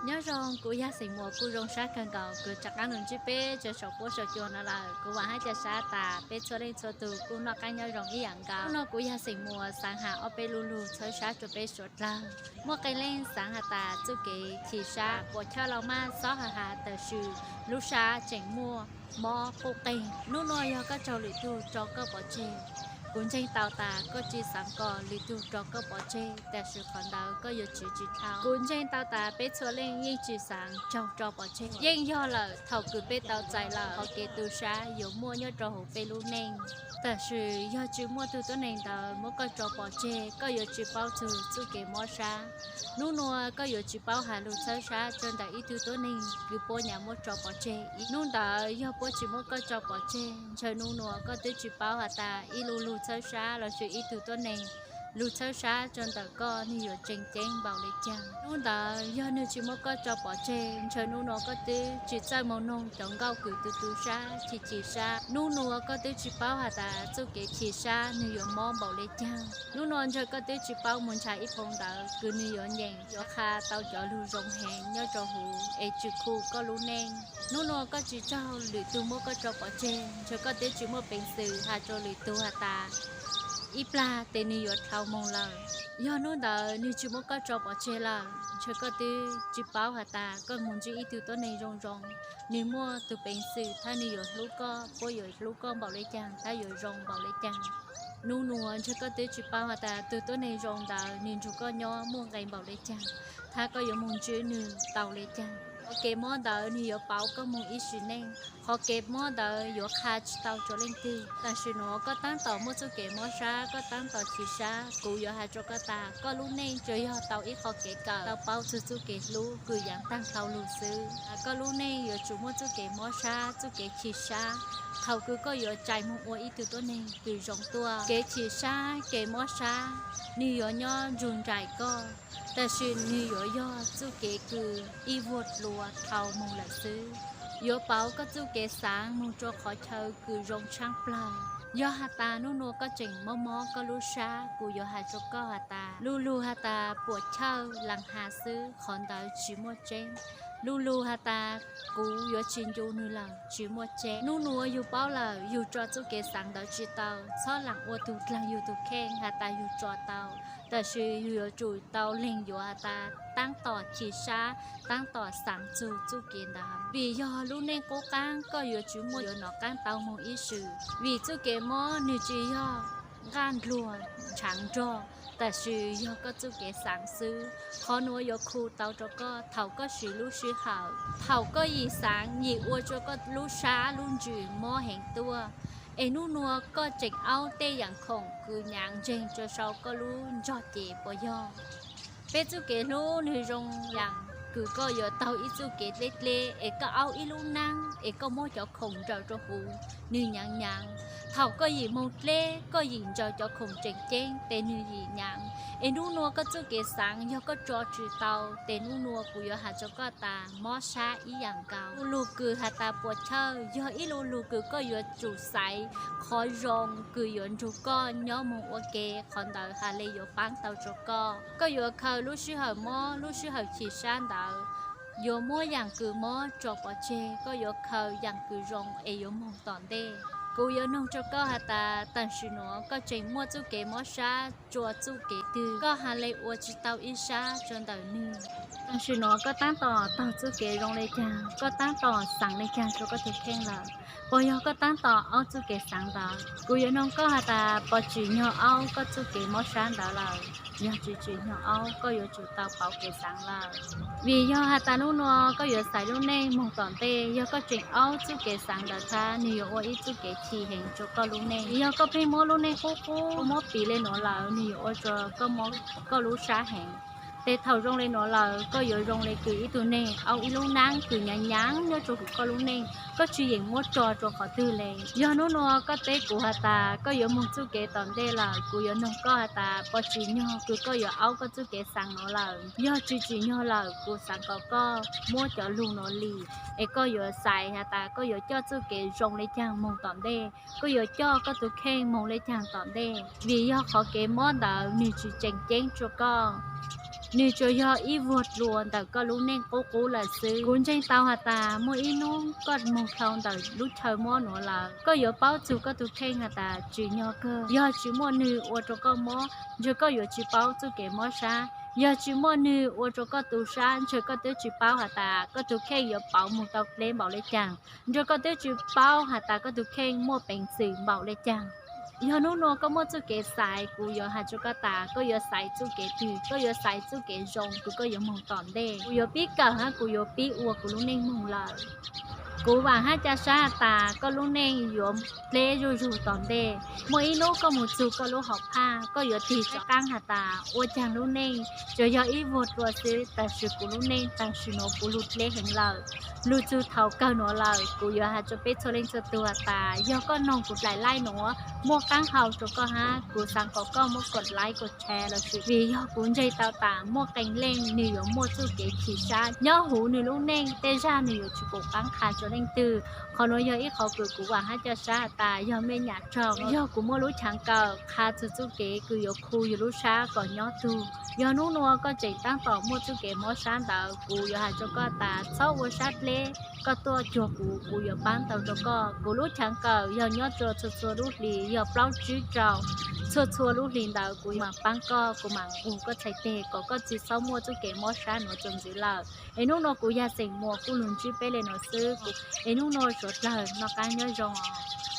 Nyob zoo, kuv yog Xeem Muas, kuj zoo sab kawg nkaus kws rov qaab lug ntsib peb rua saum huab saum cua no lawm. Kuv vaam hab ca sab tas peb txhua leej txhua tug kuj noj qaab nyob zoo ib yaam nkaus. Hnub no kuv yog Xeem Muas xaav has ob peb lub lug txhawb sab rua peb suav dlawg. Muaj qee leej xaav has tas txuj kev chim sab puam chawj los maj xob has has, tab sis lub sab tseem muaj mob quj qeeg. Hnub nua yog koj raug lwm tug rau koj pov tseg. Kuv ntseeg tau tas koj tsi xaav kom lwm tug rau koj pov tseg, tab sis qhov ntawd koj yuav tswv tsi dhau. Kuv ntseeg tau tas peb txhua leej yeej tsi xaav raug rau pov tseg. Yeej yog lawm, thaum kws peb tau txais lawm, qhov kev tu sab yuav muaj nyob rau huv peb lub neej. Tab sis yog tsi muaj tug tuab neeg ntawd muab koj rau pov tseg, koj yuav tsi paub txug txuj kev mob sab. Hnub nua koj yuav tsi paub has lug txhawb sab rua ntawm ib tug tuab neeg kws puab nyam muab rau pov tseg. Hnub ntawd yog puab tsi muab koj rau pov tseg, ntshe hnub nua koj twb tsi paub has tas ib lub lug txhawb sab lossis ib tug tuab neeg lug txhawb sab rua ntawm koj nwg yuav tseem ceeb npaum le caag. Hnub ntawd yog nwg tsi muab koj rau pov tseg, ntshe hnub nua koj twb tsi txawj moog noog cov nkauj kws tu tu sab, chim chim sab. Hnub nua koj twb tsi paub has tas txuj kev chim sab nwg yuav mob npaum le caag. Hnub nua ntshe koj twb tsi paub moog nrhav ib phoo ntawv kws nwg yuav nyeem, yuav qha tau cov lug zoo heev nyob rau huv es tsi khu koj lub neej. Hnub nua koj tsi raug lwm tug muab koj rau pov tseg, ntshe koj twb tsi muaj peev xwm has rua lwm tug has tas ib plag tes nwg yuav dhau moog lawm. Yog hnub ntawd nwg tsi muab koj rau pov tseg lawm, ntshe koj twb tsi paub has tas koj moog ntsib ib tug tuab neeg zoo zoo, nwg muaj tug peev xwm thab nwg yuav hlub koj, puab yuav hlub koj npaum le caag, thab yuav zoo npaum le caag. Hnub nua ntshe koj twb tsi paub has tas tug tuab neeg zoo ntawd nwg nrug koj nyob muaj nqe npaum le caag, thab koj yuav moog ntsib nwg tau le caag. Qhov kev mob ntawd nwg yuav pauv koj moog ib sim neej. Qhov kev mob ntawd yuav qha tsi tau rua leej twg. Tam sim nuav koj taab tom muaj txuj kev mob sab, koj taab tom chim sab, kuv yuav has rua koj tas koj lub neej tsuas yog tau ib qho kev kawm, tau paub txug txuj kev hlub kws yaav taag dhau lug xwb. Koj lub neej yuav tsum muaj txuj kev mob sab, txuj kev chim sab, thaum kws koj yuav rais moog ua ib tug tuab neeg kws zoo tuaj. Kev chim sab, kev mob sab, nwg yuav nyob nrug nraim koj, tab sis nwg yuav yog txuj kev kws ib vuag dlua dhau moog lawm xwb. Yuav pauv koj txuj kev xaav moog rua qhov chaw kws zoo tshaaj plawg. Yog has tas nub nua koj tseem mob mob koj lub sab, kuv yuav has rua koj has tas lu lug has tas puam chawj laag has xwb, qhov ntawd tsis muaj tseeb. Lu lug has tas kuv yuav tsis ncu nwg lawm, tsis muaj tseeb. Nub nua yug paub lawm, yug tso txuj kev xaav ntawd tsis tau, txhob laam ua tug dlaag yug tug kheej has tas yug tso tau, tab sis yug yuav tsum tau leeg yuav has tas taab tom chim sab, taab tom xaav txug txuj kev ntawd. Vim yog lub neej qub qaab, koj yuav tsum muaj yuav nov qaab tau moog ib swm. Vim txuj kev mob nwg tsis yog nqaj nruag ntshav nrog, tab sis yog koj txuj kev xaav xwb. Qhov nuav yuav khu tau rua koj thaum koj siv lub sij hawm. Thaum koj yim xaav yim ua rua koj lub sab lub ntsws mob heev tuaj, es nub nua koj tseem aub tej yaam khoom kws nyaav ntseeg rua sau koj lub ntsog cev puas yog? Peb txuj kev hlub nwg zoo yaam kws koj yuav taug ib txuj kev dleb dleb es koj aub ib lub naab es koj muab cov khoom nraws rua huv, nwg nyaav nyaav. Thaum koj yim moog dleb, koj yim nraws cov khoom tseem ceeb tes nwg yim nyaav. Es nub nua koj txuj kev xaav yog koj tso tsis tau, tes nub nua kuv yuav has rua koj tas mob sab ib yaam nkaus. Lu lug kws has tas puam chawj yog ib lu lug kws koj yuav tsum xaiv qhov zoo kws yuav nrug koj nyob moog ua ke, qhov ntawd has le yuav paab tau rua koj. Koj yuav khaws lub sij hawm mob, lub sij hawm chim sab ntawd, yuav muab yaam kws mob tso pov tseg, koj yuav khaws yaam kws zoo es yuav moog tom ntej. Kuv yuav noog rua koj has tas tam sim nuav koj tseem muaj txuj kev mob sab rua txuj kev twg, koj has le ua tsis tau ib sab rua ntawm nwg. Tam sim nuav koj taab tom taug txuj kev zoo le caag, koj taab tom xaav le caag rua koj tug kheej lawm, puas yog koj taab tom aub txuj kev xaav ntawd? Kuv yuav noog koj has tas puas tsim nyog aub koj txuj kev mob sab ntawd lawm. Yog tsis tsim nyog aub, koj yuav tsum tau pauv kev xaav lawm. Vim yog has tas nub nua koj yuav xaiv lub neej moog tom ntej, yog koj tseem aub txuj kev xaav ntawd thab, nwg yuav ua ib txuj kev chim heev rua koj lub neej. Yog koj pheej muab lub neej qub qub muab piv le nuav lawm, nwg yuav ua rua koj mob koj lub sab heev. Tes thaum zoo le nuav lawm, koj yuav zoo le kws ib tug neeg aub ib lub naab kws nyaav nyaav nyob rua huv koj lub neej, koj tsis yeem muab tso rua qhov twg le. Yog nub nua koj teb kuv has tas koj yuav moog txuj kev tom ntej lawm, kuv yuav noog koj has tas puas tsim nyog kws koj yuav aub koj txuj kev xaav nuav lawm. Yog tsis tsim nyog lawm, kuv xaav kom koj muab cov lug nuav lim, es koj yuav xaiv has tas koj yuav coj txuj kev zoo le caag moog tom ntej, koj yuav coj koj tug kheej moog le caag tom ntej. Vim yog qhov kev mob ntawd nwg tsis tseem ceeb rua koj. nws tsuas yog ib vuag dlua ntawm koj lub neej qub qub lawm xwb. Kuv ntseeg tau has tas muaj ib hnub koj moog dhau ntawm lub chaw mob nuav lawm, koj yuav paub txug koj tug kheej has tas tsim nyog kawg. Yog tsis muaj nwg ua rua koj mob, ntshe koj yuav tsis paub txuj kev mob sab. Yog tsis muaj nwg ua rua koj tu sab, ntshe koj twb tsis paub has tas koj tug kheej yuav pauv moog tau dleb npaum le caag, ntshe koj twb tsis paub has tas koj tug kheej muaj peev xwm npaum le caag. Yog hnub nua koj muaj txuj kev xaiv, kuv yuav has rua koj tas koj yuav xaiv txuj kev twg, koj yuav xaiv txuj kev zoo kws koj yuav moog tom ntej. Kuv yuav pib kawm hab kuv yuav pib ua kuv lub neej moog lawm. Kuv vaam hab ca sab has tas koj lub neej yuav dleb zuj zug tom ntej. Muaj ib hnub koj moog txug koj lub hom phaj, koj yuav tig rov qaab has tas ua caag lub neej tsuas yog ib vuag dlua xwb, tab sis kuv lub neej tam sim nuav kuv lug dleb heev lawm. Lug txug thaum kawg nuav lawm, kuv yuav has rua peb txhua leej txhua tug has tas yog koj noog kuv daim live nuav muaj qaab hau rua koj hab, kuv xaav kom koj muab kod like kod share lossis, vim yog kuv ntseeg tau tas muaj qee leej nwg yuav muaj txuj kev chim sab nyob huv nwg lub neej, tej zag nwg yuav tsis pum qaab qha rua leej twg. Qhov nuav yog ib qhov kws kuv vaam hab ca sab has tas yog mej nyam raug, yog kuv muaj lub chaam kawm qha txug txuj kev kws yuav khu yug lub sab kom nyob tug. Yog hnub nua koj tseem taab tom muaj txuj kev mob sab ntawd, kuv yuav has rua koj tas txhob ua sab dleb, koj tuaj cuag kuv, kuv yuav paab tau rua koj. Kuv lub chaam kawm yog nyob rua txhua txhua lub hlis, yog plaub tsib rau. Txhua txhua lub hlis ntawd kuv maam paab koj, kuv maam nqug koj txhais teg kom koj tsi xob muaj txuj kev mob sab nuav txuas ntxiv lawm. Es hnub nua kuv Yaj Xeem Muas kuj lug ntsib peb le nuav xwb, es hnub nua suav dlawg noj qaab nyob zoo os.